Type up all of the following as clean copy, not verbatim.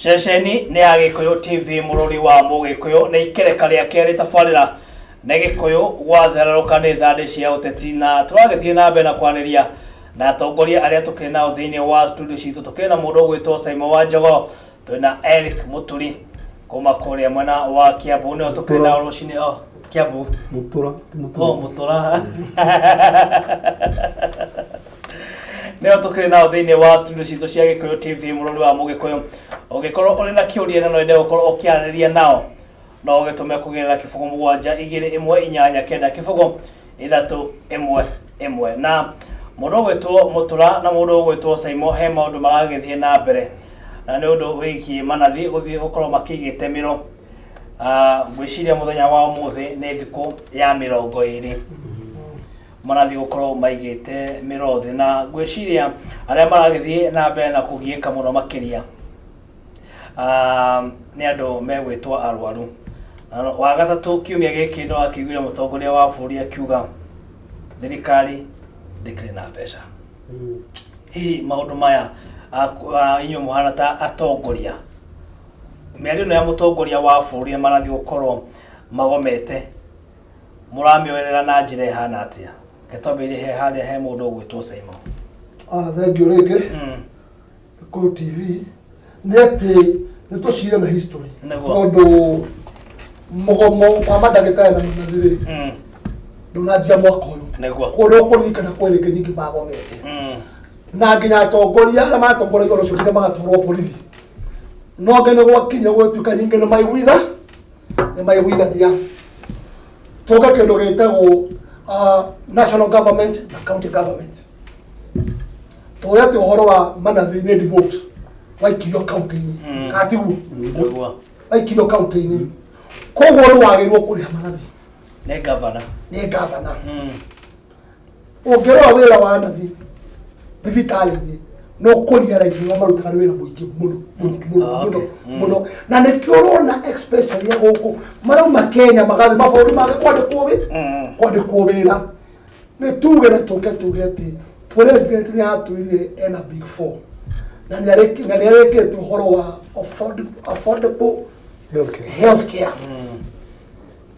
Ceceni nĩ ya Gĩkũyũ TV mũrũri wa Mũgĩkũyũ nĩ ikereka rĩa kerĩ tabarĩra nĩ Gĩkũyũ gwathererũka nĩ thandĩ cia ũteti na tũragĩthiĩ na mbere na kwanĩria na atongoria arĩa tũkĩrĩ nao thĩinĩ wa studio citũ. Tũkĩrĩ na mũndũ ũgwĩtwo Simon Wanjogoro, twĩna Eric Mũturi kuma kũrĩa mwena wa Kiambu, nĩo tũkĩrĩ nao rũcinĩ o Kiambu. Mũtura, ti Mũturi. O Mũtura. Nĩo tũkĩrĩ nao thĩinĩ wa studio citũ cia Gĩkũyũ TV mũrori wa Mũgĩkũyũ. Ũngĩkorwo ũrĩ na kĩũria na no wende gũkorwo ũkĩaranĩria nao, no ũgĩtũme kũgerera 0 7 2 1 8 9 0 3 1 1. Na mũndũ ũgwĩtwo Mũtura na mũndũ ũgwĩtwo Saimo, he maũndũ maragĩthiĩ na mbere na nĩ ũndũ wĩgiĩ manathi gũthiĩ gũkorwo makĩigĩte mĩro. Ngwĩciria mũthenya wa ũmũthĩ nĩ thikũ ya 20 marathiĩ gũkorwo maigĩte mĩro thĩ, na ngwĩciria arĩa maragĩthiĩ na mbere na kũgiĩka mũno makĩria nĩ andũ megwĩtwo arwaru. Na wa gatatũ kiumia gĩkĩ nĩ wakĩiguire mũtongoria wa bũrũri akiuga thirikari ndĩkĩrĩ na mbeca. Hihi maũndũ maya, inyuĩ mũhana ta atongoria, mĩario ĩno ya mũtongoria wa bũrũri marathiĩ gũkorwo magomete, mũramĩoerera na njĩra ĩhana atĩa? Reke twambĩrĩrie he harĩa he mũndũ ũgwĩtwo Simon. Ah, thengiũ rĩngĩ. Gĩkũyũ TV nĩ atĩ nĩ tũcire na history. Tondũ mũgomo wa mandagĩtarĩ na manathi rĩ, ndũnanjia mwaka ũyũ. Koguo ndũkũririkana kwĩ rĩngĩ nyingĩ magomete. Na nginya atongoria arĩa matongoragia ũhoro ũcio nginya magatwarwo borithi. No nginya gwakinya gwatuĩka nyingĩ nĩ maiguitha nĩ maiguithania tũke kĩndũ gĩtagwo national government na county government. Tũĩ atĩ ũhoro wa manathi nĩ devolved, waikirio county-inĩ. Kana tiguo? Nĩguo. Waikirio county-inĩ, koguo nĩ wagĩrĩirwo kũrĩha manathi. Nĩ gavana. Nĩ gavana. Ũngĩrora wĩra wa nathi thibitarĩ-inĩ no kũrealize ũrĩa marutaga nĩ wĩra mũingĩ mũno mũno mũno. Mũno. Mũno, na nĩkĩo ũrona especially ya gũkũ marauma Kenya magathiĩ mabũrũri mangĩ kwandĩkwo wĩ kwandĩkwo wĩra. Nĩ tuge na tũke tuge atĩ president nĩ atwĩrire ena big four na nĩ arĩkĩte ũhoro wa affordable Healthcare. Healthcare.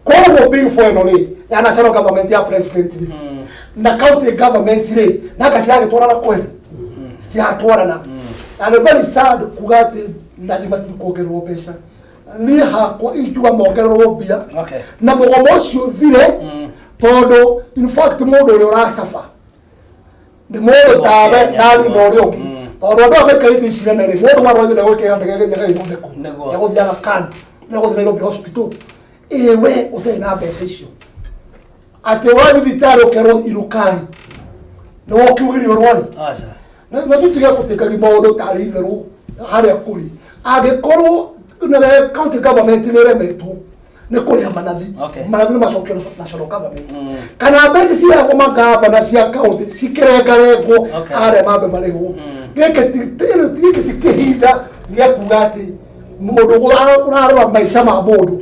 Koguo big four ĩno rĩ, ya national government ya president rĩ, na county government rĩ, na nga ciragĩtwarana kweli? Citiratwarana. Na nĩ very sad kuga atĩ nathi matikuongererwo mbeca. Niĩ hakwa ingiuga mongererwo mbia na mũgomo ũcio ũthire, tondũ in fact mũndũ ũrĩa ũracaba nĩ mũndũ tawe nani na ũrĩa ũngĩ, tondũ andũ aya maikarĩte ici nene rĩ, mũndũ warwagire gwĩkĩra ndege ĩgĩthiĩ agagĩthondekwo. Egũthiaga kan nĩegũthiĩ Nairobi Hospital. Ĩ we ũtarĩ na mbeca icio, atĩ wa thibitarĩ ũkerwo inũkai, nĩ wokiugire ũrwari. Aca. Na tũtige gũtĩkagia maũndũ tarĩ itherũ harĩa kũrĩ. Angĩkorwo nĩ county government nĩ ĩremetwo nĩ kũrĩha manathi, manathi nĩ macokio national government, kana mbeca ciheagwo magavana cia county cikĩrengarengwo, arĩa mambe marĩhwo. Gĩkĩ ti kĩhinda gĩa kuga atĩ mũndũ ũrarora maica ma mũndũ,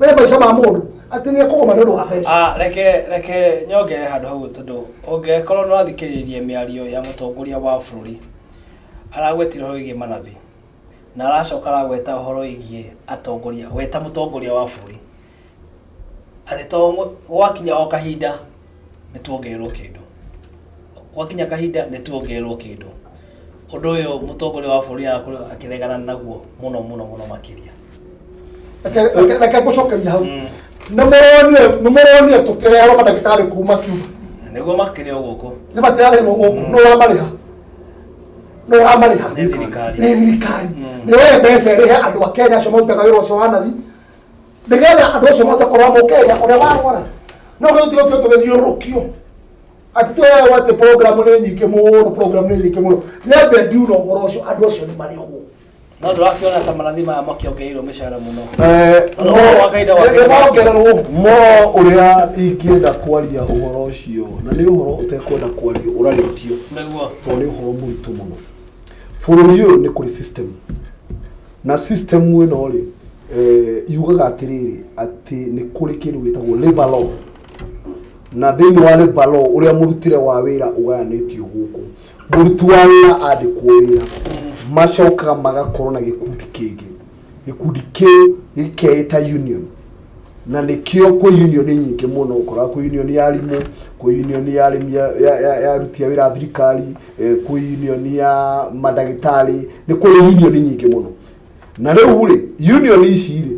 we maica ma mũndũ atĩ nĩ ekũgoma nĩ ũndũ wa mbeca. Ah, reke nyongerere handũ hau, tondũ ũngĩkorwo nĩ wathikĩrĩirie mĩario ya mũtongoria wa bũrũri, aragwetire ũhoro wĩgiĩ manathi na aracoka aragweta ũhoro wĩgiĩ atongoria. We ta mũtongoria wa bũrũri, atĩ to gwakinya o kahinda nĩ tuongererwo kĩndũ, gwakinya kahinda nĩ tuongererwo kĩndũ. Ũndũ ũyũ mũtongoria wa bũrũri arakorwo akĩregana naguo mũno mũno mũno makĩria. Reke ngũcokeria hau. Nĩ mũronire tũkĩreherwo mandagĩtarĩ kuma Cuba? Nĩguo makĩrĩ o gũkũ. Nĩ matirarĩhwo gũkũ? Nũ ũramarĩha? Nũ ũramarĩha? Nĩ thirikari. Nĩ thirikari. Nĩ we mbeca ĩrĩhe andũ a Kenya acio marutaga wĩra ũcio wa nathi, nĩgetha andũ acio mahote kũrora mũkenya ũrĩa warwara. No gĩtĩ gĩtĩ tũgĩthiũrũrũkio atĩ tũheagwo atĩ program nĩ nyingĩ mũno, program nĩ nyingĩ mũno. Nyambe ndiuna ũhoro ũcio, andũ acio nĩ marĩhwo. No ndũrakĩona ta manathi maya makĩongereirwo mĩcara mũno? Tondũ wa kahinda nĩ mongererwo. Mo ũrĩa ingĩenda kwaria ũhoro ũcio, na nĩ ũhoro ũtekwenda kwario ũrarĩtio, tondũ nĩ ũhoro mũritũ mũno. Bũrũri ũyũ nĩ kũrĩ system, na system ĩno rĩ, yugaga atĩrĩrĩ, atĩ nĩ kũrĩ kĩndũ gĩtagwo labor law, na thĩinĩ wa labor law ũrĩa mũrutĩre wa wĩra ũgayanĩtio gũkũ. Mũruti wa wĩra andĩkwo wĩra, Macokaga magakorwo na gĩkundi kĩngĩ, gĩkundi kĩu gĩkeĩta union, na nĩkĩo kwĩ union nyingĩ mũno. Ũkoraga kwĩ union ya arimũ, kwĩ union ya arĩmi, ya aruti a wĩra a thirikari, kwĩ union ya mandagĩtarĩ, nĩ kũrĩ union nyingĩ mũno. Na rĩu rĩ, union ici rĩ,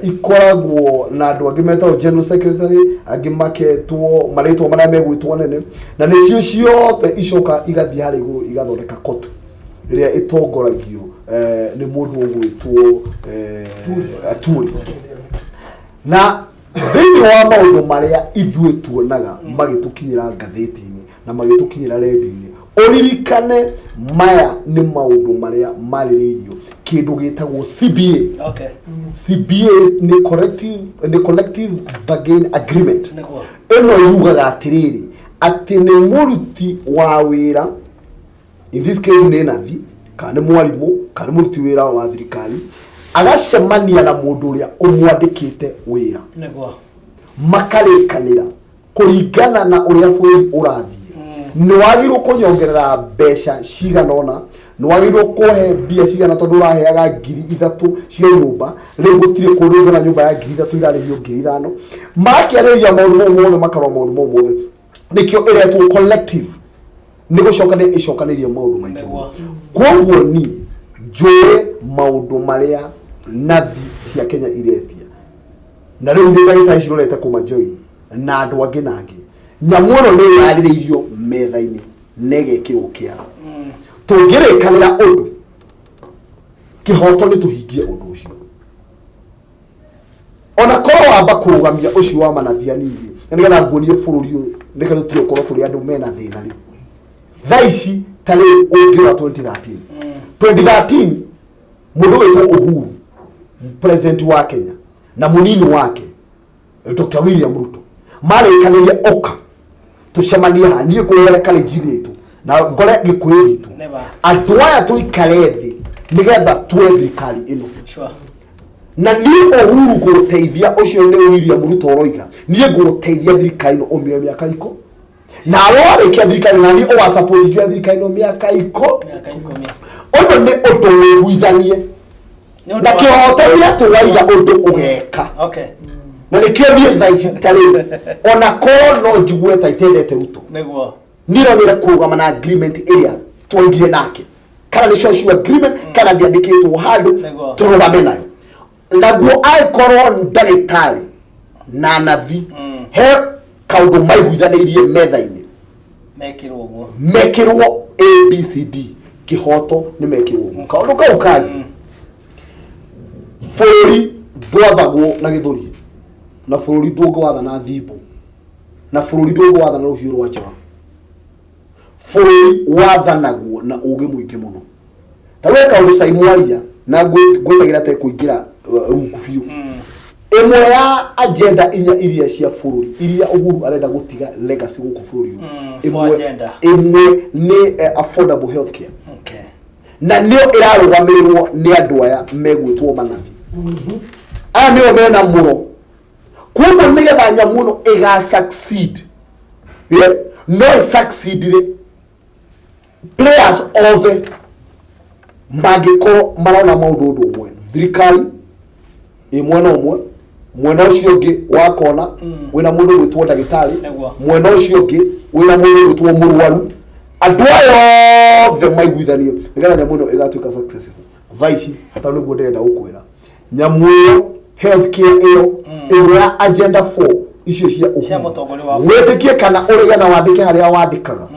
ikoragwo na andũ angĩ metagwo general secretary, angĩ maketwo marĩtwa marĩa megwĩtwo nene, na nĩcio ciothe icoka igathiĩ harĩa igũrũ igathondeka kotu ĩrĩa ĩtongoragio nĩ mũndũ ũgwĩtwo Aturi. Na thĩinĩ wa maũndũ marĩa ithuĩ tuonaga magĩtũkinyĩra ngathĩti-inĩ na magĩtũkinyĩra redio-inĩ, ũririkane maya nĩ maũndũ marĩa marĩrĩirio kĩndũ gĩtagwo CBA. CBA nĩ collective bargain agreement. Ĩno yugaga atĩrĩrĩ, atĩ nĩ mũruti wa wĩra, in this case nĩ nathi kana nĩ mwarimũ kana nĩ mũruti wĩra wa thirikari, agacemania na mũndũ ũrĩa ũmwandĩkĩte wĩra, makarĩkanĩra kũringana na ũrĩa bũrũri ũrathiĩ, nĩ wagĩrĩirwo kũnyongerera mbeca cigana ũna, nĩ wagĩrĩirwo kũhe mbia cigana, tondũ ũraheaga 3,000 cia nyũmba, rĩu gũtirĩ kũndũ ũngĩona nyũmba ya 3,000 irarĩhio 5,000. Makĩarĩrĩria maũndũ mau mothe, makarora maũndũ mau mothe. Nĩkĩo ĩretwo collective, nĩ gũcokanĩria ĩcokanĩrie maũndũ maingĩ. Koguo niĩ njũĩ maũndũ marĩa nathi cia Kenya iretia, na rĩu nĩ ndagĩtarĩ cirorete kũma join na andũ angĩ na angĩ. Nyamũ ĩno nĩ yarĩrĩirio metha-inĩ na ĩgekĩrwo kĩara. Tũngĩrĩkanĩra ũndũ kĩhoto nĩ tũhingie ũndũ ũcio, ona korwo wamba kũrũgamia ũcio wa manathi anini, na nĩgetha nguonie bũrũri ũyũ nĩgetha tũtige gũkorwo tũrĩ andũ mena thĩna. Rĩ, thaa ici ta rĩu ũngĩrora 2013, 2013 mũndũ wĩtwo Uhuru, president wa Kenya, na mũnini wake Dr. William Ruto marĩkanĩrie, ũka tũcemanie haha, niĩ ngũrere kalenjini itũ na ngore gĩkũyũ gitũ. Never. Andũ aya tũikare thĩ nĩgetha tuoe thirikari ĩno. Na niĩ Uhuru ngũgũteithia, ũcio nĩ William Ruto ũroiga, niĩ ngũgũteithia thirikari ĩno ũmĩoe mĩaka iko, nawe warĩkia thirikari na niĩ ũgasupport ngĩoya thirikari ĩno mĩaka iko. Mĩaka 10. Ũndũ nĩ ũndũ wĩiguithanie. Nĩ ũndũ Na kĩhoto nĩ atĩ waiga ũndũ ũgeka. Na nĩkĩo niĩ thaa ici ta rĩu, ona korwo no njigue ta itendete Ruto, niĩ no nyende kũrũgama na agreement ĩrĩa twaigire nake, kana nĩ social agreement kana ndĩandĩkĩtwo handũ, tũrũgame nayo. Naguo angĩkorwo ndagĩtarĩ na nathi he kaũndũ maiguithanĩirie metha-inĩ, Mekĩrwo ũguo. Mekĩrwo ABCD, kĩhoto nĩ mekĩrwo ũguo. Kaũndũ kau kangĩ, bũrũri ndwathagwo na gĩthũri, na bũrũri ndũngĩwatha na thimbo, na bũrũri ndũngĩwatha na rũhiũ rwa njora. Bũrũri wathanagwo na ũgĩ mũingĩ mũno. Ta we kaũndũ cai mwaria na ngwĩtagĩra te kũingĩra rungu biũ, ĩmwe ya agenda inya iria cia bũrũri iria Uhuru arenda gũtiga legacy gũkũ bũrũri ũyũ, Four ĩmwe agenda. ĩmwe nĩ affordable health care, na nĩyo ĩrarũgamĩrĩrwo nĩ andũ aya megwĩtwo manathi. Aya nĩo mena mũro. Koguo nĩgetha nyamũ ĩno ĩga succeed, yeah? No ĩ succeed rĩ, players othe mangĩkorwo marona maũndũ ũndũ ũmwe, thirikari ĩ mwena ũmwe, mwena ũcio ũngĩ wa kona wĩna mũndũ ũgwĩtwo ndagĩtarĩ, mwena ũcio ũngĩ wĩna mũndũ ũgwĩtwo mũrwaru, andũ aya othe maiguithanio nĩgetha nyamũ ĩno ĩgatuĩka successful. Thaa ici tondũ nĩguo ndĩrenda gũkwĩra, nyamũ ĩyo health care ĩyo, ĩmwe ya agenda 4 icio cia Ũhuru, Cia mũtongoria wa bũrũri. Wĩtĩkie kana ũrege na wandĩke harĩa wandĩkaga,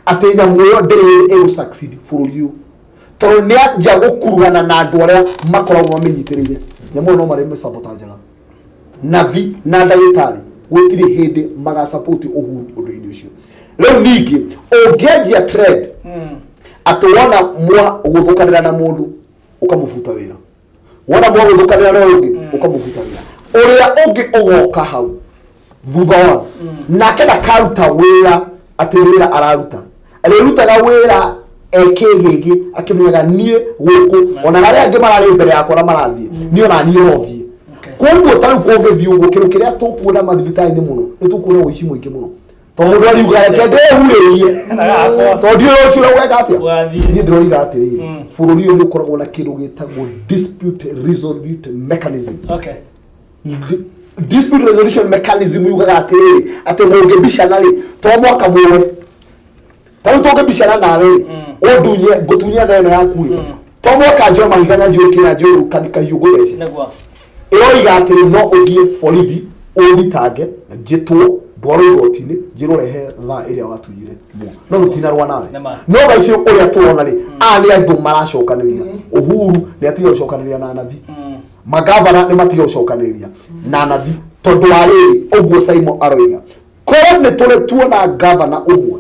atĩ nyamũ ĩyo ndĩrĩ hĩndĩ ĩgũ succeed bũrũri ũyũ, tondũ nĩ anjia gũkuruhana na andũ arĩa makoragwo mamĩnyitĩrĩire. Nyamũ ĩyo no marĩ sabotage nathi na ndagĩtarĩ, gũtirĩ hĩndĩ magasupport Uhuru ũndũ-inĩ ũcio. Rĩu ningĩ ũngĩanjia trend atĩ wona mwa gũthũkanĩra na mũndũ ũkamũbuta wĩra, wona mwa gũthũkanĩra na ũyũ ũngĩ ũkamũbuta wĩra, ũrĩa ũngĩ ũgoka hau thutha wao nake ndakaruta wĩra atĩ nĩ wĩra araruta, arĩrutaga wĩra ekĩgĩgĩ akĩmenyaga niĩ gũkũ ona arĩa angĩ mararĩ mbere yakwa na marathiĩ, niĩ ona niĩ no thiĩ. Koguo ta rĩu kũngĩthiĩ ũguo, kĩndũ kĩrĩa tũkuona mathibitarĩ-inĩ mũno, nĩ tũkuona ũici mũingĩ mũno. Tondũ mũndũ ariuga reke ndĩhurĩrie. Na gakwa. Tondũ ndiũĩ rũciũ ũgeka atĩa. Ũgathiĩ. Niĩ ndĩroiga atĩrĩrĩ, bũrũri ũyũ nĩ ũkoragwo na kĩndũ gĩtagwo dispute resolute mechanism. Dispute resolution mechanism yugaga atĩrĩrĩ, atĩ mũngĩbicana rĩ, to mwaka muoe ta rĩu tũngĩbicana nawe rĩ, ũndunye ngũtunye thaa ĩno yaku rĩ, to mwaka njoe mahiga nyanjie gwĩkĩra njoe kahiũ ngũthece. Ĩroiga atĩrĩ, no ũthiĩ borithi ũthitange, njĩtwo ndwarwo igoti-inĩ, njĩrwo rehe thaa ĩrĩa watunyire mwa, no tũtinarũa nawe. Nĩma. No thaa ici ũrĩa tũrona rĩ, aya nĩ andũ maracokanĩrĩria. Uhuru nĩ atiga gũcokanĩrĩria na Nathi, magavana nĩ matiga gũcokanĩrĩria na Nathi, tondũ wa rĩrĩ ũguo Simon aroiga, korwo nĩ tũrĩ tuona gavana ũmwe,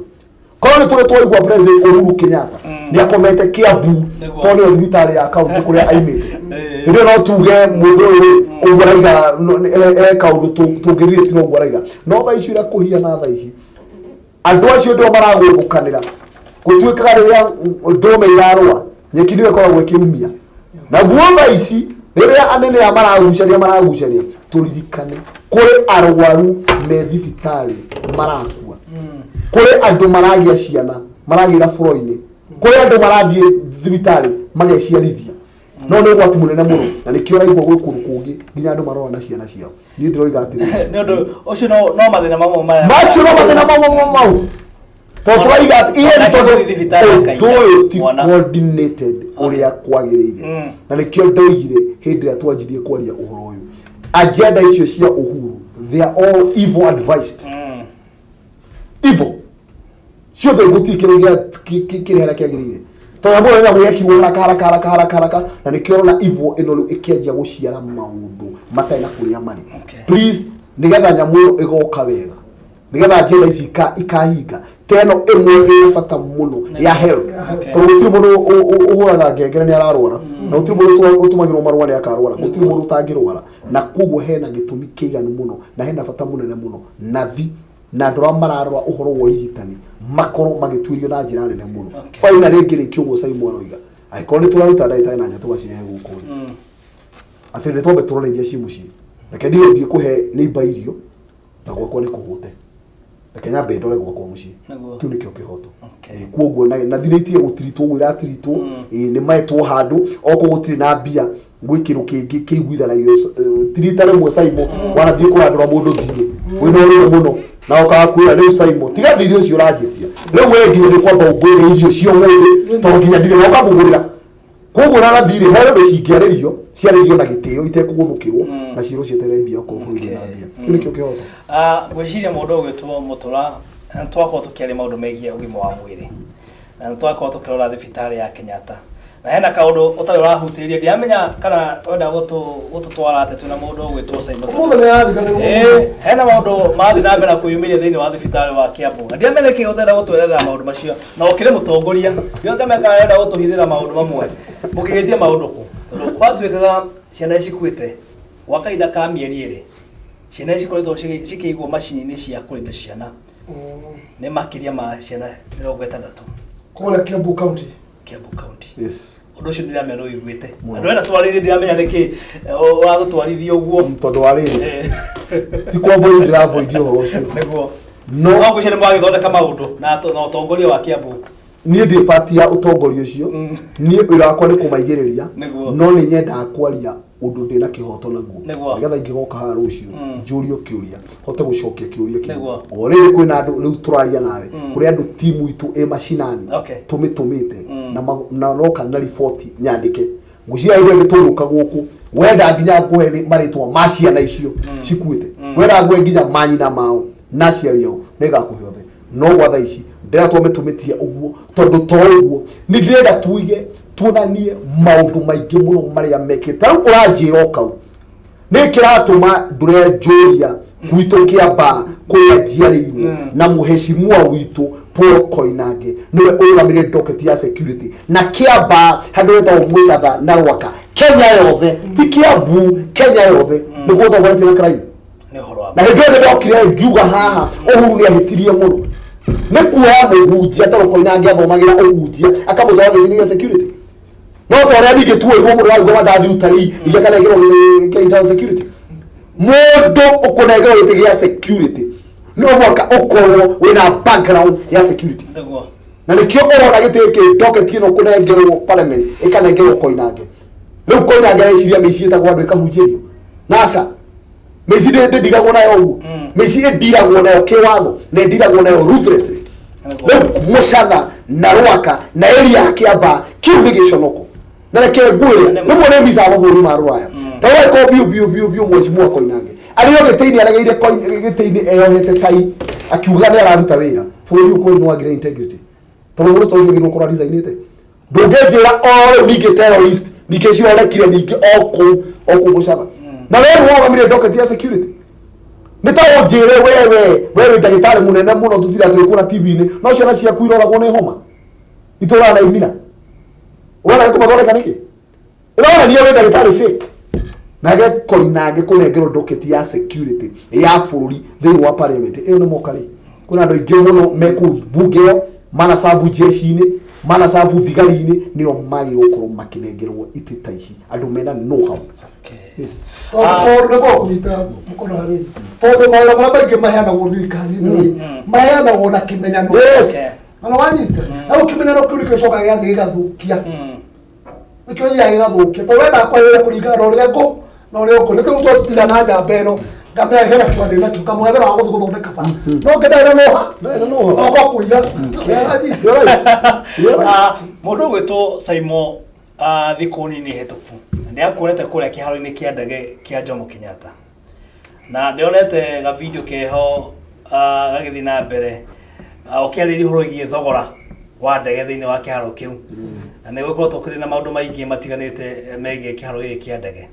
korwo nĩ tũrĩ twaigua President Uhuru Kenyatta nĩ akomete Kiambu, tondũ nĩyo thibitarĩ ya kaunti kũrĩa aimĩte, hĩndĩ ĩyo no tuge mũndũ ũyũ rĩ, ũguo araiga he kaũndũ tũngĩrire tiga ũguo araiga. No thaa ici ũrĩa kũhiana thaa ici, andũ acio ndio maragũthũkanĩra. Gũtuĩkaga rĩrĩa ndũme irarũa, nyeki nĩyo ĩkoragwo ĩkĩumia. Naguo thaa ici rĩrĩa anene aya maragucania maragucania, tũririkane kũrĩ arwaru me thibitarĩ marakua, kũrĩ andũ maragĩa ciana maragĩra bũrũri-inĩ, kũrĩ andũ marathiĩ thibitarĩ mageciarithia. No nĩ ũgwati mũnene mũno, na nĩkĩo ũraigua gwĩ kũndũ kũngĩ nginya andũ marora na ciana ciao. Niĩ ndĩroiga atĩrĩrĩ, Nĩ ũndũ ũcio no mathĩna mamwe maya. Macio no mathĩna mamwe mau, tondũ tũraiga atĩ ihe nĩ tondũ Mwana akĩthiĩ thibitarĩ ũndũ akaingĩra. ũyũ ti Mwana. coordinated ũrĩa kwagĩrĩire. Na nĩkĩo ndoigire hĩndĩ ĩrĩa twanjirie kwaria ũhoro ũyũ, agenda icio cia Uhuru, they are all evil advised. Evil ciothe, gũtirĩ kĩndũ gĩa kĩrĩ harĩa kĩagĩrĩire, tondũ mũndũ nyamũ yekiugo haraka haraka haraka haraka haraka, na nĩkĩo ũrona evil ĩno rĩu ĩkĩanjia gũciara maũndũ matarĩ na kũrĩa marĩ. Please, nĩgetha nyamũ ĩyo ĩgoka wega, nĩgetha agenda ici ikahinga, ta ĩno ĩmwe ĩ bata mũno ya health, tondũ gũtirĩ mũndũ ũhũraga ngengere nĩ ararwara, na gũtirĩ mũndũ ũtũmagĩrwo marũa nĩ akarwara, gũtirĩ mũndũ ũtangĩrwara. Na koguo hena gĩtũmi kĩiganu mũno na hena bata mũnene mũno nathi na andũ arĩa mararora ũhoro wa ũrigitani makorwo magĩtuĩrio na njĩra nene mũno. Finally, ngĩrĩkia ũguo Simon aroiga, angĩkorwo nĩ tũraruta ndagĩtarĩ na nja tũgacirehe gũkũ rĩ, atĩ nĩ twambe tũrore iria ciĩ mũciĩ. Reke ndiye thiĩ kũhe neighbor irio na gwakwa nĩ kũhũte, reke nyambe ndore gwakwa mũciĩ. Kĩu nĩkĩo kĩhoto. Kuoguo na thirĩ itige gũtiritwo ũguo iratiritwo. Nĩ maetwo handũ okorwo gũtirĩ na mbia gwĩ kĩndũ kĩngĩ kĩiguithanagio. Ti rita rĩmwe Simon wanathiĩ kũrandũra mũndũ thiĩ wĩna ũrĩo mũno na ũkaga kwĩra rĩu Simon tiga thiirĩ ũcio ũranjĩtia rĩu, we nginya nĩ kwamba ũngũrĩre irio cia ũmũthĩ tondũ nginya ndirĩ na ũkamũgũrĩra. Koguo na thirĩ he ũndũ cingĩarĩrio, ciarĩrio na gĩtĩo itekũgũthũkĩrwo, na ciĩrwo cieterere mbia okorwo bũrũri wĩna mbia. Kĩu nĩkĩo kĩhoto. Ah, ngwĩciria mũndũ ũgwĩtwo Mũtũra, nĩ twakorwo tũkĩaria maũndũ megiĩ ũgima wa mwĩrĩ na nĩ twakorwo tũkĩrora thibitarĩ ya Kenyatta, na hena kaũndũ ũtarĩ ũrahutĩria, ndiramenya kana wenda gũtũtwara atĩ twĩna mũndũ ũgwĩtwo Simon. Ũmũthĩ nĩ yariganĩrwo. Hena maũndũ marathiĩ na mbere na kwĩyumĩria thĩinĩ wa thibitarĩ wa Kiambu, na ndiramenya nĩkĩ ũtenda gũtwerethera maũndũ macio, na ũkĩrĩ mũtongoria ndiramenya kana ũrenda gũtũhithĩra maũndũ mamwe. Mũkĩhĩtia maũndũ kũ? Tondũ gwatuĩkaga ciana cikuĩte gwa kahinda ka mĩeri 2, ciana cikoretwo cikĩigwo macini-inĩ cia kũrinda ciana nĩ makĩria ma ciana 60. Kũrĩa Kiambu County. Kiambu County. Yes. Ũndũ ũcio ndiramenya nĩ ũiguĩte. Mũno. Andũ ena twarĩrie, ndiramenya nĩkĩ ũragũtwarithia ũguo. Tondũ wa rĩrĩ, ti kwa-avoid ndĩra-avoid ũhoro ũcio. No ngwĩciria nĩ mwagĩthondeka maũndũ na ũtongoria wa Kiambu. Niĩ ndĩ pati ya ũtongoria ũcio. Niĩ wĩra wakwa nĩ kũmaigĩrĩria. No nĩ nyendaga kwaria ũndũ ndĩna kĩhoto naguo, nĩgetha ingĩgoka haha rũciũ njũrio kĩũria, hote gũcokia kĩũria kĩu. O rĩrĩ kwĩna andũ rĩu tũraria nawe, kũrĩ andũ timu itũ ĩ macinani tũmĩtũmĩte na roka na riboti nyandĩke. Ngwĩciria hĩndĩ ĩngĩ tũgĩũka gũkũ, wenda nginya ngũhe marĩtwa ma ciana icio cikuĩte, wenda ngũhe nginya manyina mao na aciari ao, nĩngakũhe othe. No gwa thaa ici ndĩrenda twamĩtũmĩtie ũguo, tondũ to ũguo nĩ ndĩrenda tuige tuonanie maũndũ maingĩ mũno marĩa mekĩte. Rĩu ũranjĩra o kau nĩ kĩratũma ndũre njũria gwitũ Kĩambaa kũrĩa njiarĩirwo, na mũheshimiwa witũ Paul Koinange nĩwe ũrũgamĩrĩire docket ya security na Kĩambaa handũ hetagwo Mũcatha na Rwaka, Kenya yothe, ti Kiambu, Kenya yothe nĩkuo ũtongoretie na crime. Nĩ ũhoro wa Na hĩndĩ ĩyo ndokire ngiuga haha Uhuru nĩ ahĩtirie mũno nĩ kuoya mũhunjia, tondũ Koinange athomagĩra ũhunjia, akamũtwara gĩtĩ gĩa security. No ta ũrĩa ningĩ tuoirwo mũndũ waigua mandathi utarii iria kanengerwo gĩtĩ kĩa internal security, mũndũ ũkũnengerwo gĩtĩ gĩa security No mũhaka ũkorwo wĩna background ya security. Nĩguo. Na nĩkĩo ũrona gĩtĩ gĩkĩ docket ĩno kũnengerwo parliament, ĩkanengerwo Koinange. Rĩu Koinange areciria mĩici ĩtagwo andũ ĩkahunjĩrio naca mĩici ndĩndigagwo nayo ũguo. Mĩici ĩndiragwo nayo kĩwatho na ĩndiragwo nayo ruthlessly. Nĩguo. Rĩu Mũcatha na Rwaka na area ya Kĩambaa kĩu nĩ gĩconoko, na reke ngwĩre rĩmwe nĩ mbica mabũrũri ma rũraya ta ũreko biũ biũ biũ biũ. Mheshimiwa Koinange arĩ o gĩtĩ-inĩ, aregeire gĩtĩ-inĩ eyohete tai akiuga nĩ araruta wĩra bũrũri ũyũ kweli nĩ wagire integrity, tondũ mũndũ ta ũcio agĩrĩirwo gũkorwo resignĩte. Ndũngĩnjĩra o rĩu ningĩ terrorist ningĩ cionekire ningĩ o kũu o kũu Mũcatha, na we nĩwe ũrũgamĩrĩire docket ya security. Nĩ ta ũnjĩre we wĩ ndagĩtarĩ mũnene mũno tũtira twĩkũra TV-inĩ, no ciana ciaku iroragwo nĩ homa itũraga na imira, ũrona kũmathondeka nĩkĩ? Ĩronania wĩ ndagĩtarĩ fake. Nake Koinange kũnengerwo docket ya security ya bũrũri thĩinĩ wa parliament ĩyo nĩ moka rĩ, kwĩna andũ aingĩ mũno me kũu bunge ĩyo manacabu jeshi-inĩ, manacabu thigari-inĩ, nĩo magĩrĩirwo gũkorwo makĩnengerwo itĩ ta ici, andũ mena know how. Yes. Tondũ nĩ kũnyita mũkono hanini, tondũ mawĩra marĩa maingĩ maheanagwo thirikari-inĩ rĩ, maheanagwo na kĩmenyano. Ona wanyita na rĩu kĩmenyano kĩu nĩkĩo gĩcokaga gĩgathiĩ gĩgathũkia, nĩkĩo gĩthiaga gĩgathũkia, tondũ wenda kwagĩrĩra kũringana na ũrĩa ngũ na ũrĩa ũngũ nĩ tũu twatutira na njamba ĩno ngamenya hena kĩwandĩ nakĩo kamũhethera wa gũthiĩ gũthondeka bara no ngĩndarĩ na noha. Ndarĩ na know-how. Oka kũiya. Anyita. You're right. You're right. Mũndũ ũgwĩtwo Saimo, thikũ nini hĩtũku ndĩrakuonete kũrĩa kĩharo-inĩ kĩa ndege kĩa Jomo Kenyatta, na ndĩronete ga video keho gagĩthiĩ na mbere ũkĩarĩria ũhoro wĩgiĩ thogora wa ndege thĩinĩ wa kĩharo kĩu, na nĩ gũkoretwo kũrĩ na maũndũ maingĩ matiganĩte megiĩ kĩharo gĩkĩ kĩa ndege.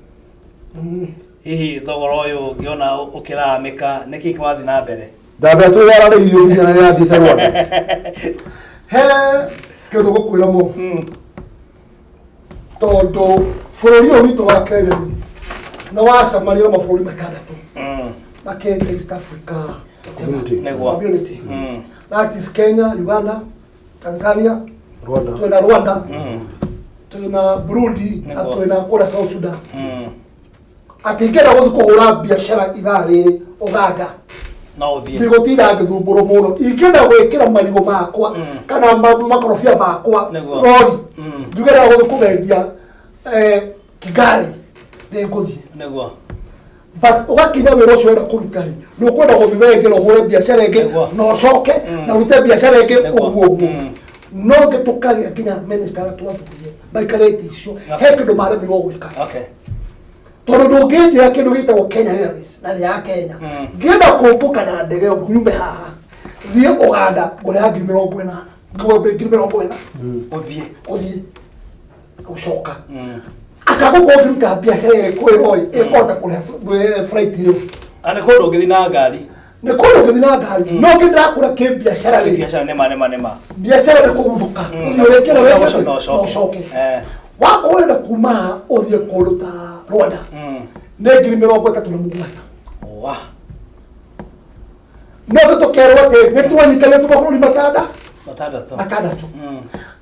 Hihi thogora ũyũ ngĩona ũkĩraramĩka, nĩkĩ kĩrathiĩ na mbere? Ndambia twĩyararĩirio mbica na nĩrathiĩte Rwanda. He kĩndũ gũkwĩra mo, tondũ bũrũri ũyũ witũ wa Kenya rĩ, nĩ wacemania na mabũrũri matandatũ makenya East Africa Community. Nĩguo. Community. That is Kenya, Uganda, Tanzania, Rwanda. Twĩna Rwanda, twĩna Burundi na twĩna kũrĩa South Sudan. Atĩ ingĩenda gũthiĩ kũhũra biacara ithaa rĩrĩ Uganda, No ũthiĩ. Ndigũtinda ngĩthumbũrwo mũno. Ingĩenda gwĩkĩra marigũ makwa kana makorobia makwa rori, njuge ndĩrenda gũthiĩ kũmendia Kigali, nĩngũthiĩ. But ũgakinya wĩra ũcio ũrenda kũruta rĩ, nĩ ũkwenda gũthiĩ wendie na ũhũre biacara ĩngĩ na ũcoke na ũrute biacara ĩngĩ, ũguo ũguo. No ngĩ tũkagĩa nginya minister arĩa twathurire maikarĩte icio, he kĩndũ maremirwo gwĩka, tondũ ndũngĩnjĩra kĩndũ gĩtagwo Kenya Airways na nĩ ya Kenya, ngĩenda kũmbũka na ndege nyume haha thiĩ Uganda, ngũrĩha 40,000, 40,000. Ũthiĩ. Ũthiĩ gũcoka akagũkorwo ngĩruta biacara ĩrĩkũ ĩroĩ ĩkũhota kũrĩha flight ĩyo? Na nĩ kũndũ ũngĩthiĩ na ngari. Nĩ kũndũ ũngĩthiĩ na ngari, no ngĩ ndĩrakũra kĩbiacara rĩ, Biacara nĩma nĩma nĩma. Biacara nĩ kũguthũka ũthiĩ ũrĩkĩre Na wĩke na ũcoke. Na ũcoke. Wakorwo ũrenda kuma haha ũthiĩ kũndũ ta Rwanda, nĩ 37,000. Wa. No tũkerwo atĩ nĩ twanyitanĩtwo mabũrũri matanda Matandatũ. matandatũ.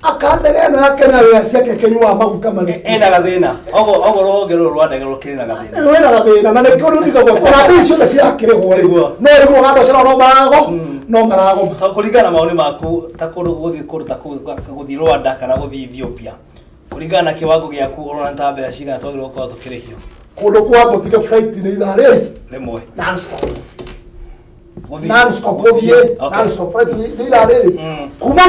Akandege ĩno ya Kenya wĩa ciake kĩnyuaga maguta marĩkũ? Ĩna gathĩna. Ogo ogo rũhonge rũrũ rwa ndege rũkĩrĩ na gathĩna. Rwĩna gathĩna, na nĩkĩo rĩu ndigagwo ona mbei ciothe cirakĩrĩhwo rĩ, no rĩu Uganda ũcio no marago no maragoma. Ta kũringana na mawoni maku, ta kũndũ gũthiĩ kũndũ ta kũu gũthiĩ Rwanda kana gũthiĩ Ethiopia, kũringana na kĩwango gĩaku, ũrona nĩ ta mbeca cigana twagĩrĩirwo gũkorwo tũkĩrĩhio? Kũndũ kwa ngũtige flight nĩ ithaa rĩrĩ rĩmwe. Non stop. Gũthiĩ. Non stop gũthiĩ. Non stop flight nĩ ithaa rĩrĩ kuma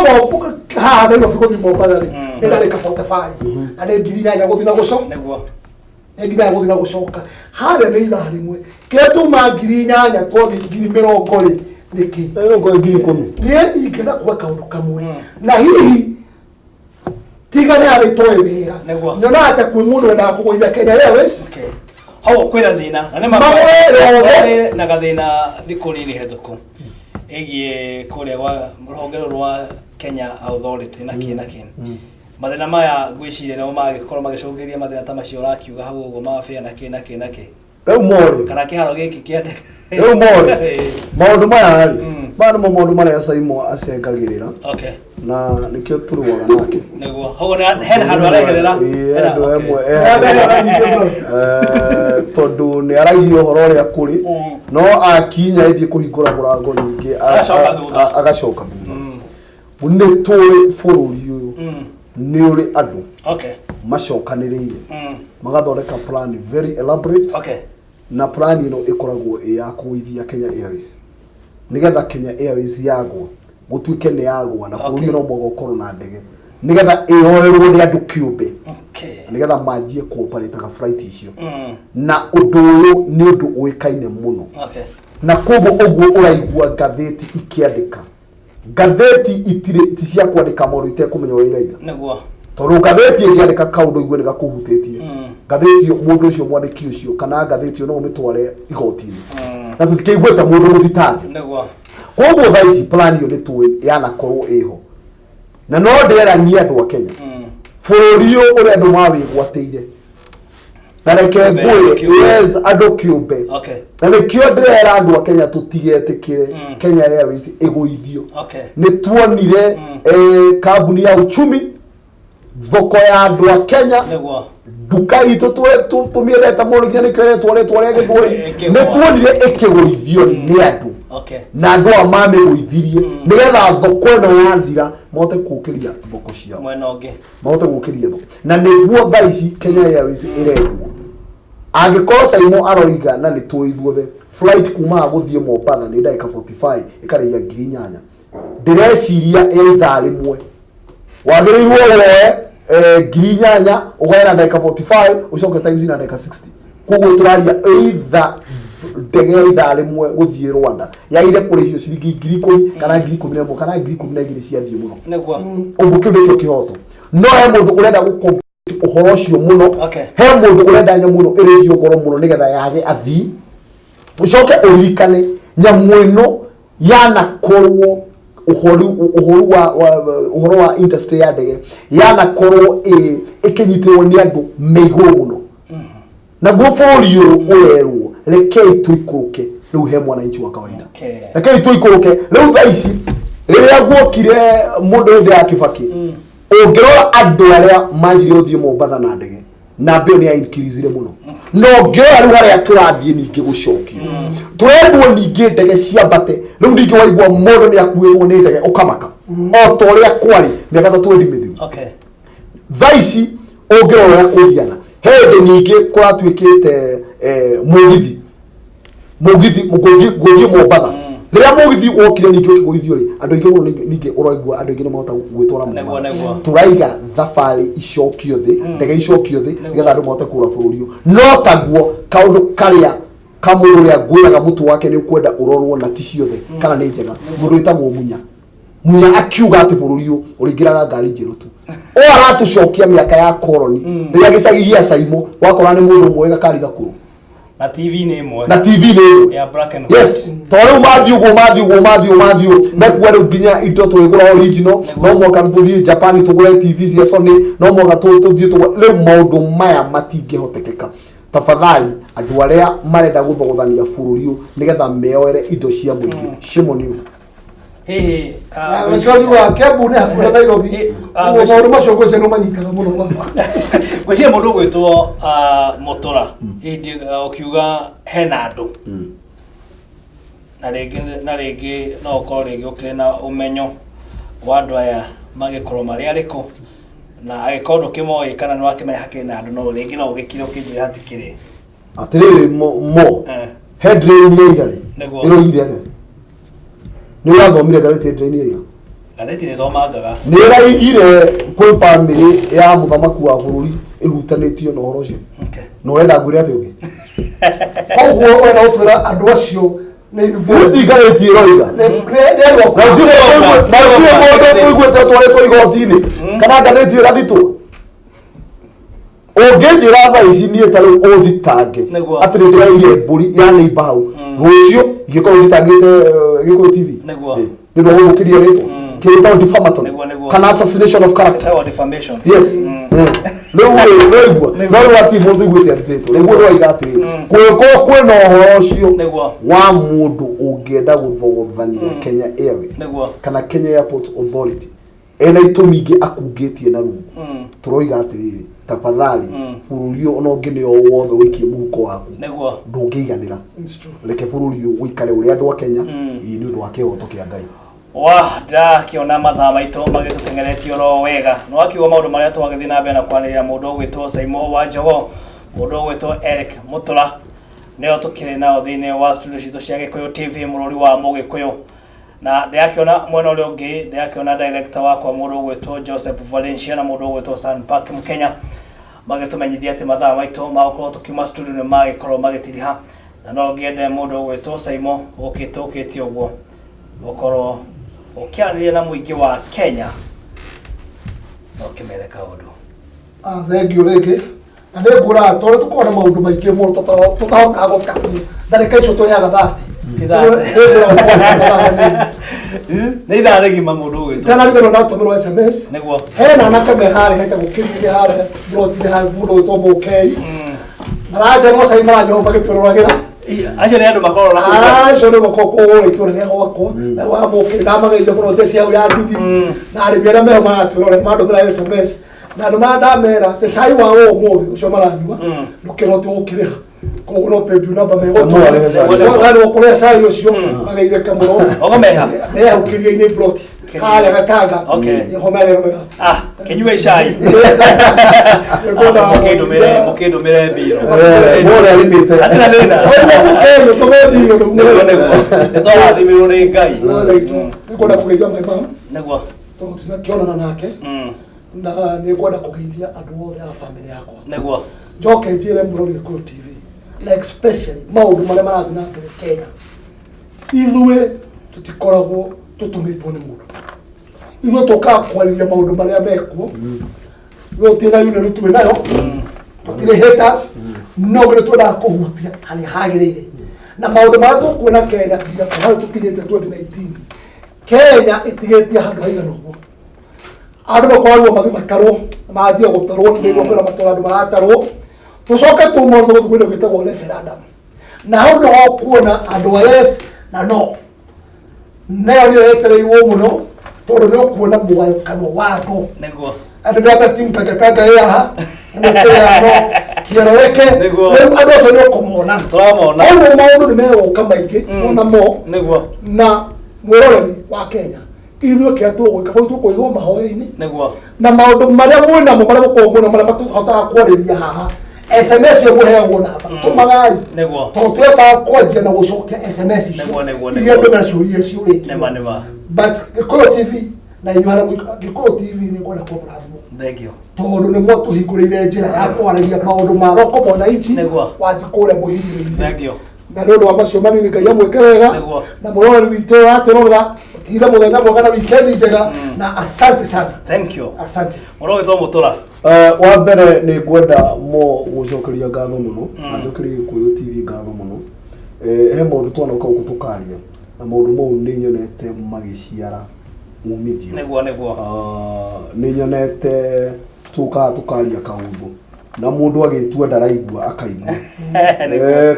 haha Nairobi gũthiĩ Mombatha rĩ, nĩ ndagĩka 45 na nĩ 8,000 gũthiĩ na gũcoka. Nĩ 8,000 gũthiĩ na gũcoka. Harĩa nĩ ithaa rĩmwe. Kĩrĩa tuma 8,000 twathiĩ 20,000 rĩ, nĩkĩ? Rĩu ngoro 10,000. Niĩ ingĩenda kuga kaũndũ kamwe, na hihi tiga nĩ arĩ toĩ wĩra, nyonaga ta kwĩ mũndũ wendaga kũgũithia Kenya Airways. Okay. Hau kwĩna thĩna na nĩ Mawĩra othe. Na gathĩna thikũ nini hetũku ĩgiĩ kũrĩa gwa rũhonge rũrũ rwa Kenya Authority na kĩ na kĩ. Mathĩna maya ngwĩciria nĩmo magĩkorwo magĩcũngĩrĩria mathĩna ta macio ũrakiuga hau ũguo ma fare na kĩ na kĩ na kĩ. Rĩu morĩ. Kana kĩharo gĩkĩ kĩa ndege. Rĩu morĩ. Maũndũ maya rĩ, Maya nĩmo maũndũ marĩa Saimo acengagĩrĩra na nĩkĩo tũrũaga nake. Nĩguo hoguo hena handũ areherera. Ĩĩ, Hena- handũ okay. hemwe tondũ nĩ aragia ũhoro ũrĩa kũrĩ no akinya ĩthiĩ kũhingũra mũrango ningĩ Agacoka thutha. agacoka thutha. Nĩ tũĩ bũrũri ũyũ nĩ ũrĩ andũ macokanĩrĩire magathondeka plan very elaborate na plan ĩno ĩkoragwo ĩ ya kũgũithia Kenya Airways nĩgetha Kenya Airways yagwa gũtuĩke nĩ yagwa na bũrũri no mũhaka ũkorwo na ndege nĩgetha ĩyoerwo nĩ andũ kĩũmbe nĩgetha manjie kũoparĩtaga flight icio. Na ũndũ ũyũ nĩ ũndũ ũĩkaine mũno na koguo ũguo ũraigua ngathĩti ikĩandĩka ngathĩti itirĩ ti cia kwandĩka maũndũ itekũmenya ũrĩa iraiga Nĩguo. Tondũ ngathĩti ĩngĩandĩka kaũndũ igue nĩ gakũhutĩtie ngathĩti ĩyo mũndũ ũcio mwandĩki ũcio kana ngathĩti ĩyo no ũmĩtware igoti-inĩ na tũtikĩiguĩte mũndũ mũthitange. Koguo thaa ici plan ĩyo nĩ tũĩ yanakorwo ĩho na no ndĩreranie andũ a Kenya bũrũri ũyũ ũrĩa andũ mawĩgwatĩire na reke Kĩũmbe, ngwĩre kĩũmbe. Yes, andũ kĩũmbe. Na nĩkĩo ndĩrera andũ a Kenya tũtigetĩkĩre Kenya Airways ĩgũithio. Nĩ tuonire kambuni ya uchumi thoko ya andũ a Kenya nduka itũ tũmĩendete mũno nginya nĩkĩo ĩretwo rĩtwa rĩa Gĩthweri. Ĩkĩgũa. Nĩ tuonire ĩkĩgũithio nĩ andũ na andũ aya mamĩgũithirie nĩgetha thoko ĩno yathira mahote kũũkĩria thoko ciao mwena ũngĩ mahote gũkĩria thoko na nĩguo thaa ici Kenya Airways ĩrendwo angĩkorwo Saimo aroiga na nĩ tũĩ ithuothe flight kuma haha gũthiĩ Mombatha nĩ ndagĩka 45 ĩkarĩhia 8,000 ndĩreciria ya ithaa rĩmwe wagĩrĩirwo woe 8,000 ũgae na ndagĩka 45 ũcoke times na ndagĩka 60 koguo tũraria either ndege ya ithaa rĩmwe gũthiĩ Rwanda yaire kũrĩhio ciringi 10,000 kana 11,000 kana 12,000 ciathiĩ mũno. Ũguo kĩu nĩkĩo kĩhoto no he mũndũ ũrenda gũko ũhoro ũcio mũno. He mũndũ ũrenda nyamũ ĩno ĩrĩhio goro mũno nĩgetha yage athii ũcoke ũririkane nyamũ ĩno yanakorwo ũhoru wa ũhoro wa industry ya ndege yanakorwo ĩkĩnyitĩrwo nĩ andũ me igũrũ mũno naguo bũrũri ũyũ ũrerwo rekei tũikũrũke rĩu he mwananchi wa kawaida. Rekei tũikũrũke rĩu thaa ici rĩrĩa guokire mũndũ hĩndĩ ya Kibaki ũngĩrora andũ arĩa manjirie gũthiĩ Mombatha na ndege namba ĩyo nĩ ya increase mũno no ũngĩrora rĩu harĩa tũrathiĩ ningĩ gũcokio tũrendwo ningĩ ndege ciambate rĩu ningĩ waigua mũndũ nĩ akuĩrwo nĩ ndege ũkamaka o ta ũrĩa kwarĩ mĩaka ta 20 mĩthiru. Thaa ici ũngĩrora ũrĩa kũhiana he hĩndĩ ningĩ kũratuĩkĩte mũgithi gũthiĩ Mombatha rĩrĩa mũgithi wokire ningĩ ũkĩgũithio rĩ andũ aingĩ mũno ningĩ ũraigua andũ aingĩ nĩ mahota gwĩtwara Mombatha. Tũraiga thabarĩ icokio thĩ ndege icokio thĩ nĩgetha andũ mahote kũra bũrũri ũyũ no taguo kaũndũ karĩa kamũndũ ũrĩa ngwĩraga mũtwe wake nĩ ũkwenda ũrorwo na ti ciothe kana nĩ njega mũndũ wĩtagwo Munya Munya akiuga atĩ bũrũri ũyũ ũrĩingĩraga ngari njerũ tu o aratũcokia mĩaka ya koroni rĩrĩa gĩcagi gĩa Saimo wakora nĩ mũndũ ũmwe gakari gakũrũ Na TV nĩ ĩmwe na TV nĩ ĩmwe ya black and white. Yes, to rĩu mathiĩ ũguo mathiĩ ũguo mathiĩ ũguo mathiĩ ũguo mekuga rĩu nginya indo tũgĩgũra original no mũhaka tũthiĩ Japan tũgũre TV cia Sony no mũhaka tũthiĩ tũgũre rĩu maũndũ maya matingĩhotekeka tafadhali andũ arĩa marenda gũthogothania bũrũri ũyũ nĩgetha meoere indo cia mũingĩ shame on you. Hihi Nĩkĩo njugaga Kiambu nĩ hakuhĩ na Nairobi. Ũguo maũndũ macio ngwĩciria nĩ ũmanyitaga mũno. Ngwĩciria mũndũ ũgwĩtwo Mũtũra hihi ũkiuga hena andũ na rĩngĩ no ũkorwo rĩngĩ ũkĩrĩ na ũmenyo wa andũ aya magĩkorwo marĩ arĩkũ na angĩkorwo ndũkĩmoĩ kana nĩ wakĩmenya hakĩrĩ na andũ no rĩngĩ no ũgĩkire ũkĩnjĩra hatikĩrĩ. Atĩrĩrĩ mo headline ya ira rĩ ĩroigire atĩa? Nĩ ũrathomire ngathĩti headline ya ira? Ngathĩti nĩ thomangaga. Nĩ ĩraigire kwĩ bamĩrĩ ya mũthamaki wa bũrũri ĩhutanĩtio na ũhoro ũcio na ũrenda ngwĩre atĩ ũngĩ. Koguo ũrenda gũtwĩra andũ acio nĩ involved. Ti ngathĩti ĩroiga. Nĩ andũ na gũtirĩ mũndũ ũiguĩte ũtwarĩtwo igoti-inĩ kana ngathĩti ĩrathitwo ũngĩnjĩra thaa ici niĩ ta rĩu ũthitange atĩ nĩ ndĩraire mbũri ya neighbor hau rũciũ ingĩkorwo thitangĩte Gĩkũyũ TV nĩ ũndũ wa gũthũkĩria rĩtwa. Kĩtagwo defamatory Nĩguo, nĩguo. kana assassination of character. Ĩtagwo defamation. Yes. Rĩu rĩ wĩigua no rĩu hatirĩ mũndũ ũiguĩte arutĩtwo rĩu mũndũ aiga atĩrĩrĩ, kũngĩkorwo kwĩna ũhoro ũcio wa mũndũ ũngĩenda gũthogothania Kenya Airways kana Kenya Airports Authority ena itũmi ingĩ akungĩtie na rungu, tũroiga atĩrĩrĩ, tafadhali, bũrũri ũyũ ona ũngĩ nĩ o wothe ũikie mũhuko waku ndũngĩiganĩra. It's true. Reke bũrũri ũyũ ũikare ũrĩa andũ a Kenya, ĩĩ, nĩ ũndũ wa kĩhoto kĩa Ngai. Wa ndĩrakĩona mathaa maitũ magĩtũteng'eretie oro wega. Nĩ wakiuga maũndũ marĩa twagĩthiĩ na mbere na kwanĩrĩra, mũndũ ũgwĩtwo Saimo wa Njogo, mũndũ ũgwĩtwo Eric Mũtũra, nĩo tũkĩrĩ nao thĩinĩ wa studio citũ cia Gĩkũyũ TV, mũrũri wa Mũgĩkũyũ. Na ndĩrakĩona mwena ũrĩa ũngĩ, ndĩrakĩona director wakwa mũndũ ũgwĩtwo Joseph Valencia na mũndũ ũgwĩtwo San Park Mkenya magĩtũmenyithia atĩ mathaa maitũ ma gũkorwo tũkiuma studio nĩ magĩkorwo magĩtiriha, na no ngĩende mũndũ ũgwĩtwo Saimo ũkĩte ũkĩte ũguo ũkorwo ũkĩaranĩria na mũingĩ wa Kenya na ũkĩmere kaũndũ. Ah, thank you rĩngĩ, na nĩ nguonaga tondũ tũkoragwo na maũndũ maingĩ mũno tũtahotaga gũtakuo ndagĩka icio tũheaga thati. Ti thate. Nĩ ithaa rĩgima mũndũ ũgwĩtwo. Itanariganĩrwo ndatũmĩrwo SMS. Hena anake me harĩa hetagwo kĩrĩrĩ harĩa mburoti-inĩ harĩa mũndũ ũgwĩtwo Mũkei maranjana cai maranyua magĩtũroragĩra. Acio nĩ andũ makoragwo na kũu. Acio nĩ makoragwo kũgũra itũra rĩa gwakwa na wa Mũkei, ndamageithia mũno njeci yao ya nduthi na arĩmi arĩa meho maratwĩrorera mandũmĩra SMS na andũ maya ndamera atĩ cai wa ũmũthĩ ũcio maranyua ndũkĩrote gũkĩrĩha, koguo no pay bill number Mũarĩhe cai. megũtũma kũrĩa cai ũcio mageithĩke mũno. Ũkameha? Mehau kĩria-inĩ plot harĩa Gatanga. Nĩho marerorera. Ah, kĩnyue cai. Mũkĩndũmĩre, mũkĩndũmĩre mbiro. Mũrĩa arĩmĩte. Hatirĩ na thĩna. Mũkei ũtũme mbiro. Nĩguo, nĩguo. Nĩ twarathimirwo nĩ Ngai. Nĩngwenda kũgeithia my mom tondũ tinakĩonana nake, na nĩngwenda kũgeithia andũ othe a famĩlĩ yakwa. Njoke njĩre mũrori Gĩkũyũ TV na especially maũndũ marĩa marathiĩ na mbere Kenya, ithuĩ tũtikoragwo tũtũmĩtwo nĩ mũndũ, ithuĩ tũkaga kwarĩria maũndũ marĩa mekuo. Ithuĩ tũtirĩ na union twĩ nayo, tũtirĩ haters, no nĩ twendaga kũhutia harĩa hagĩrĩire na maũndũ marĩa tũkuona Kenya nginya hau tũkinyĩte 2019. Kenya ĩtigĩtie handũ haigana ũguo andũ makoragwo mathiĩ matarwo, manjia gũtarwo nĩguo kwĩna matũra andũ maratarwo, tũcoke tuma tũgũthiĩ kũndũ gwĩtagwo referendum, na hau nĩho kuona andũ a yes na no, nayo nĩyo yetereirwo mũno tondũ nĩ ũkuona mũgayũkano wa andũ. Andũ nĩ timu tangatanga ĩ haha ĩno no kĩereweke. Rĩu andũ acio nĩ ũkũmona. Tũramona. Koguo maũndũ nĩ megũka maingĩ ona mo. Na mwĩroreri wa Kenya, ithuĩ kĩrĩa tũgwĩka kũu tũkũigwo mahoya-inĩ na maũndũ marĩa mwĩnamo, marĩa mũkoragwo mwĩnamo, marĩa matũhotaga kwarĩria haha, SMS ĩyo mũheagwo namba, tũmagai tondũ twambaga kwanjia na gũcokia SMS icio iria andũ mena ciũria ciũrĩtio. Nĩma nĩma. But Gĩkũyũ TV na inyuĩ harĩa Gĩkũyũ TV, nĩ ngwenda kũmũrathimwo Thank you. Tondũ nĩ mwatũhingũrĩire njĩra ya kwaragia maũndũ ma roko mwananchi wanji kũrĩa mũhinyĩrĩrie. Thank you. Na nĩ ũndũ wa macio manini, Ngai amwĩke wega. Na mũroreri witũ ũratũrorera, ũtinde mũthenya mwega na wikendi njega, na asante sana. Thank you. Asante. Mũndũ ũgwĩtwo Mũtũra. Wa mbere nĩ ngwenda mo gũcokeria ngatho mũno na njokerie Gĩkũyũ TV ngatho mũno. He maũndũ twanoka gũkũ tũkaria, na maũndũ mau nĩ nyonete magĩciara umithio. Nĩguo nĩguo. Ah, nĩ nyonete tũkaga tũkaria kaũndũ na mũndũ agĩtua ndaraigua akaigua.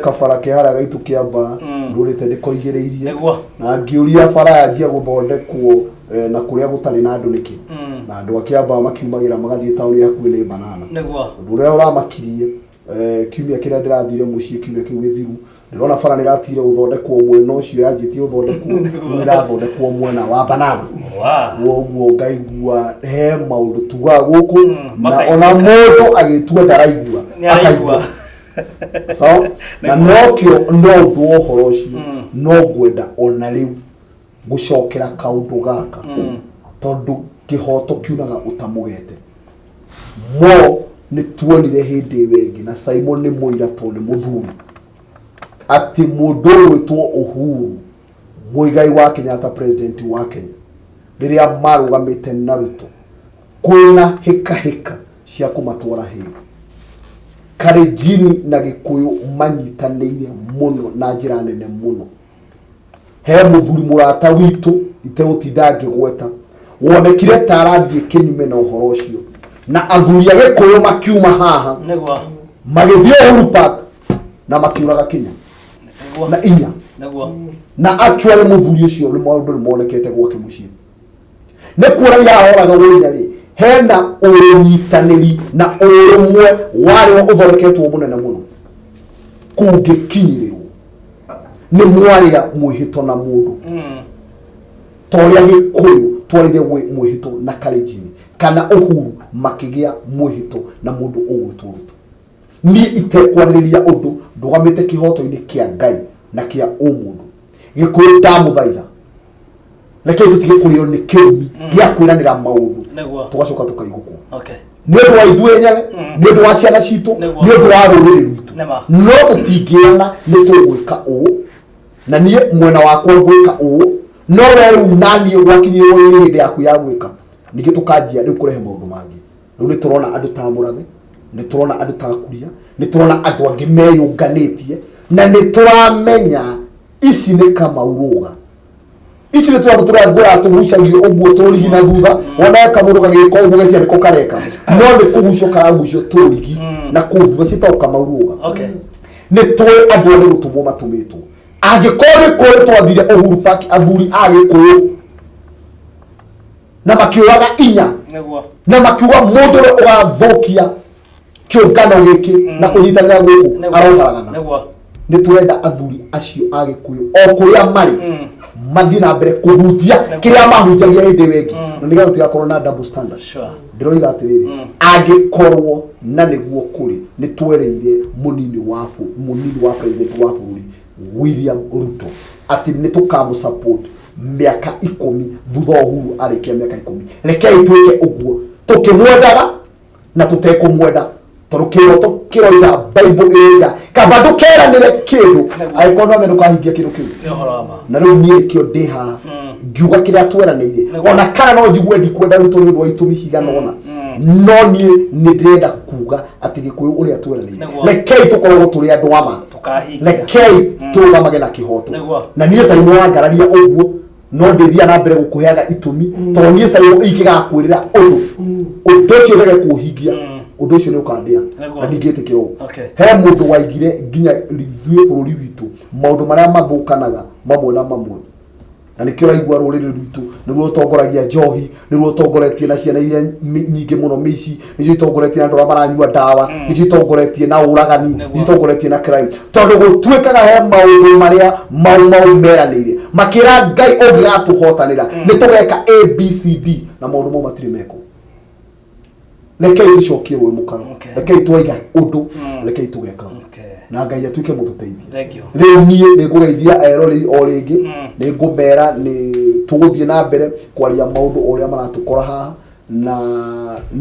Kabara ke harĩa gaitũ kĩamba ndũrĩte ndĩkoigĩrĩirie na ngĩũria bara yanjia gũthondekwo na kũrĩa gũtarĩ na andũ nĩkĩ, na andũ a kĩamba makiumagĩra magathiĩ taũni hakuhĩ nĩ banana. Ũndũ ũrĩa ũramakirie, kiumia kĩrĩa ndĩrathire mũciĩ, kiumia kĩu gĩthiru, ndĩrona bara nĩ ĩratigire gũthondekwo mwena ũcio yanjĩtie gũthondekwo, rĩu ĩrathondekwo mwena wa banana. Woguo ngaigua he maũndũ tugaga gũkũ na makaiguĩka. Ona mũndũ agĩtua ndaraigua Nĩ araigua. Akaigua sawa, na nokĩo no ũndũ wa ũhoro ũcio no ngwenda ona rĩu gũcokera kaũndũ gaka, tondũ kĩhoto kiunaga ũtamũgete mo. Nĩ tuonire hĩndĩ ĩyo ĩngĩ na Simon nĩ mũira tondũ nĩ mũthuri atĩ mũndũ ũgwĩtwo Uhuru Muigai wa Kenyatta, president wa Kenya, rĩrĩa marũgamĩte na Ruto kwĩna hĩka hĩka cia kũmatwara Hague, Kalenjin na Gĩkũyũ manyitanĩire mũno na njĩra nene mũno. He mũthuri mũrata witũ itegũtinda ngĩgweta. Wonekire ta arathiĩ kĩnyume na ũhoro ũcio, na athuri a Gĩkũyũ makiuma haha magĩthiĩ Uhuru Park na makiũraga Kenya na inya. Na actually mũthuri ũcio nĩ maũndũ nĩ monekete gwake mũciĩ, nĩ kuonania ahoraga wĩnya rĩ, hena ũnyitanĩri na ũrũmwe warĩ ũthondeketwo mũnene mũno kũngĩkinyĩrĩrwo nĩ mwarĩa mwĩhĩto na mũndũ ta ũrĩa Gĩkũyũ twarĩire mwĩhĩto na Kalenjin kana Uhuru makĩgĩa mwĩhĩto na mũndũ ũgwĩtwo Ruto. Niĩ itekwarĩrĩria ũndũ, ndũgamĩte kĩhoto-inĩ kĩa Ngai na kĩa ũmũndũ. Gĩkũyũ, ndamũthaitha, rekei tũtige kũrĩo nĩ kĩrumi gĩa kwĩranĩra maũndũ tũgacoka tũkaigũkwo. Nĩ ũndũ wa ithuĩ enyewe, nĩ ũndũ wa ciana citũ, nĩ ũndũ wa rũrĩrĩ rwitũ. No tũtingĩana nĩ tũgwĩka ũũ na niĩ mwena wakwa ngwĩka ũũ, no we rĩu naniĩ gwakinyĩrwo nĩ hĩndĩ yaku ya gwĩka, ningĩ tũkanjia rĩu kũrehe maũndũ mangĩ. Rĩu nĩ tũrona andũ ta Mũrathe, nĩ tũrona andũ ta Kuria, nĩ tũrona andũ angĩ meyũnganĩtie, na nĩ tũramenya ici nĩ Kamau Rũga, ici nĩ tũrĩa tũrĩa ngũraga tũgucagio ũguo tũrũrigi na thutha. Wona kamũndũ gagĩka ũguo geciria nĩko kareka, no nĩ kũgucio karagucio tũrũrigi na kũu thutha, ciĩtagwo Kamau Rũga. Nĩ tũĩ andũ othe gũtũmwo matũmĩtwo. Angĩkorwo nĩ kũrĩ twathire Uhuru Park athuri a Gĩkũyũ na makiũraga inya na makiuga mũndũ ũrĩa ũgathũkia kĩũngano gĩkĩ na kũnyitanĩra gũkũ aroharagana. Nĩ tũrenda athuri acio a Gĩkũyũ o kũrĩa marĩ mathiĩ na mbere kũhunjia kĩrĩa mahunjagia hĩndĩ ĩyo ĩngĩ, na nĩgetha tũtigakorwo na double standard. Ndĩroiga atĩrĩrĩ, angĩkorwo na nĩguo kũrĩ, nĩ twereire mũnini wa president wa bũrũri William Ruto atĩ nĩ tũkamũ support mĩaka 10 thutha wa Uhuru arĩkia mĩaka 10. Rekei twĩke ũguo tũkĩmwendaga na tũtekũmwenda, tondũ kĩroto kĩroiga, Bible ĩroiga kaba ndũkeranĩre kĩndũ angĩkorwo no ndũkahingia kĩndũ kĩu. Nĩ ũhoro wa ma. Na rĩu niĩ nĩkĩo ndĩ haha ngiuga kĩrĩa tweranĩire, ona kana no njigue ndikwenda Ruto nĩ ũndũ wa itũmi cigana ũna, no niĩ nĩ ndĩrenda kuga atĩ Gĩkũyũ ũrĩa tweranĩire, rekei tũkoragwo tũrĩ andũ a ma. Tũkahingia. Rekei tũrũgamage na kĩhoto. Na niĩ Caimo wangararia ũguo, no ndĩthiaga na mbere gũkũheaga itũmi, tondũ niĩ Caimo ingĩgakwĩrĩra ũndũ, ũndũ ũcio rege kũũhingia, ũndũ ũcio nĩ ũkandĩa na ndingĩtĩkĩra ũũ. He mũndũ waigire nginya ithuĩ bũrũri witũ maũndũ marĩa mathũkanaga mamwe na mamwe, na nĩkĩo ũraigua rũrĩrĩ rwitũ nĩruo rũtongoragia njohi, nĩruo rũtongoretie na ciana iria nyingĩ mũno mĩici, nĩcio itongoretie na andũ arĩa maranyua ndawa, nĩcio itongoretie na ũragani, nĩcio itongoretie na crime, tondũ gũtuĩkaga he maũndũ marĩa mau mau meranĩire makĩra Ngai ũngĩgatũhotanĩra nĩ tũgeka ABCD, na maũndũ mau matirĩ mekwo. Rekei tũcokie rũĩ mũkaro. Rekei twaiga ũndũ, rekei tũgeka na Ngai atuĩke mũtũteithia. Thank you. Rĩu niĩ nĩ ngũgeithia eroreri o rĩngĩ, nĩ ngũmera nĩ tũgũthiĩ na mbere kwaria maũndũ o ũrĩa maratũkora haha, na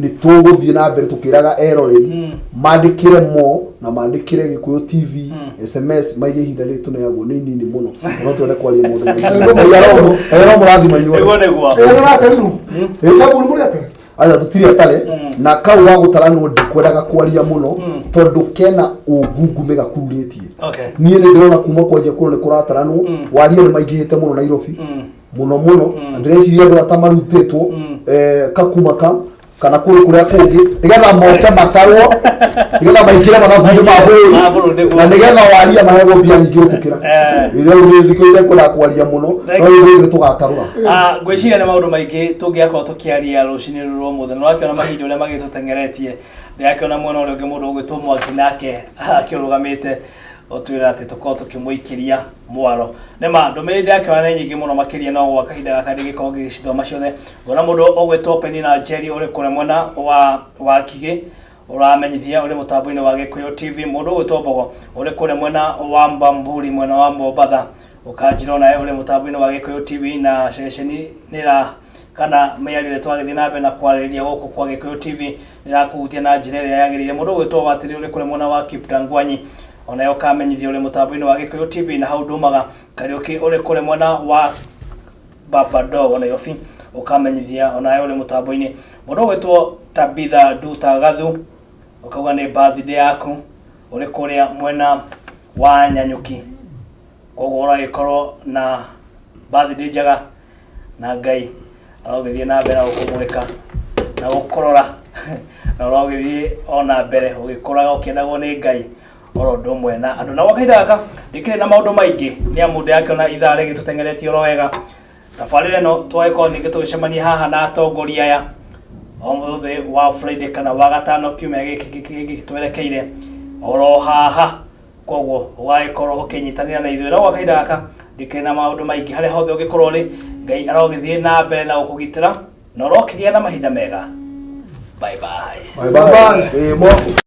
nĩ tũgũthiĩ na mbere tũkĩraga eroreri mandĩkĩre mo na mandĩkĩre Gĩkũyũ TV SMS, maige ihinda rĩrĩ tũneagwo nĩ inini mũno, no twende kwaria maũndũ maingĩ. Ngai aromũrathima inyuothe. Nĩguo nĩguo. Ĩĩ, nĩũraterirwo? Kambuni mũrĩ atĩrĩ? Aca, tũtirĩ atare na kau wa gũtaranwo ndikwendaga kwaria mũno tondũ kena ũngungume gakururĩtie. Niĩ nĩ ndĩrona kuma kwanjia kũrĩa nĩ kũrataranwo, waria nĩ maingĩhĩte mũno Nairobi mũno mũno, na ndĩreciria andũ ata marutĩtwo kakuma ka kana kũrĩ kũrĩa kũngĩ nĩgetha moke matarwo, nĩgetha maingĩre mathabu-inĩ ma Ma bũrũri, bũrũri, nĩguo. na nĩgetha waria mahegwo mbia nyingĩ gũtũkĩra. Rĩu nĩ thikũ itekwenda kwaria mũno, Thank no you. rĩu nĩ tũgatarũra. Ah, ngwĩciria nĩ maũndũ maingĩ tũngĩakorwo tũkĩaria rũcinĩ rũrũ rwa ũmũthĩ, na ũrakĩona mahinda ũrĩa magĩtũteng'eretie. Ndĩrakĩona mwena ũrĩa ũngĩ mũndũ ũgwĩtwo Mwangi nake akĩrũgamĩte ũtwĩra atĩ tũkorwo tũkĩmũikĩria mwaro. Nĩ ma ndũmĩrĩri ndĩrakĩona nĩ nyingĩ mũno makĩria, no gwa kahinda gaka ndingĩkorwo ngĩgĩcithoma ciothe. Ngona mũndũ ũgwĩtwo Penina Njeri ũrĩ kũrĩa mwena wa Ngigĩ ũramenyithia ũrĩ mũtambo-inĩ wa Gĩkũyũ TV. Mũndũ ũgwĩtwo Mbogo ũrĩ kũrĩa mwena wa Mbamburi mwena wa Mombatha ũkanjĩra onawe ũrĩ mũtambo-inĩ wa Gĩkũyũ TV, na ceceni nĩra kana mĩario ĩrĩa twagĩthiĩ na mbere na kwarĩrĩria gũkũ kwa Gĩkũyũ TV nĩrakũhutia na njĩra ĩrĩa yagĩrĩire. Mũndũ ũgwĩtwo Watĩrĩ ũrĩ kũrĩa mwena wa Kiptangwanyi onawe ũkamenyithia ũrĩ mũtambo-inĩ wa Gĩkũyũ TV, na hau ndumaga Kariũki ũrĩ kũrĩa mwena wa Baba Dogo Nairobi ũkamenyithia onawe ũrĩ mũtambo-inĩ. Mũndũ ũgwĩtwo Tabitha Nduta Gathu ũkauga nĩ birthday yaku, ũrĩ kũrĩa mwena wa Nyanyuki, koguo ũragĩkorwo na birthday njega na Ngai. Arogĩthiĩ na mbere na gũkũmũrĩka na gũkũrora, na ũrogĩthiĩ o na mbere ũgĩkũraga ũkĩendagwo nĩ Ngai oro ũndũ ũmwe na andũ. Na gwa kahinda gaka ndikĩrĩ na maũndũ maingĩ, nĩ amu ndĩrakĩona ithaa rĩgĩtũteng'eretie oro wega. Tabarĩra ĩno twagĩkorwo ningĩ tũgĩcemania haha na atongoria aya o mũthĩ wa Friday kana wa gatano kiumia gĩkĩ gĩkĩ twerekeire oro haha. Koguo ũgagĩkorwo ũkĩnyitanĩra na ithuĩ. No gwa kahinda gaka ndikĩrĩ na maũndũ maingĩ, harĩa hothe ũngĩkorwo ũrĩ, Ngai arogĩthiĩ na mbere na gũkũgitĩra na ũrokĩgĩa na mahinda mega. Bye bye. Bye bye. Ĩĩ, mwaku.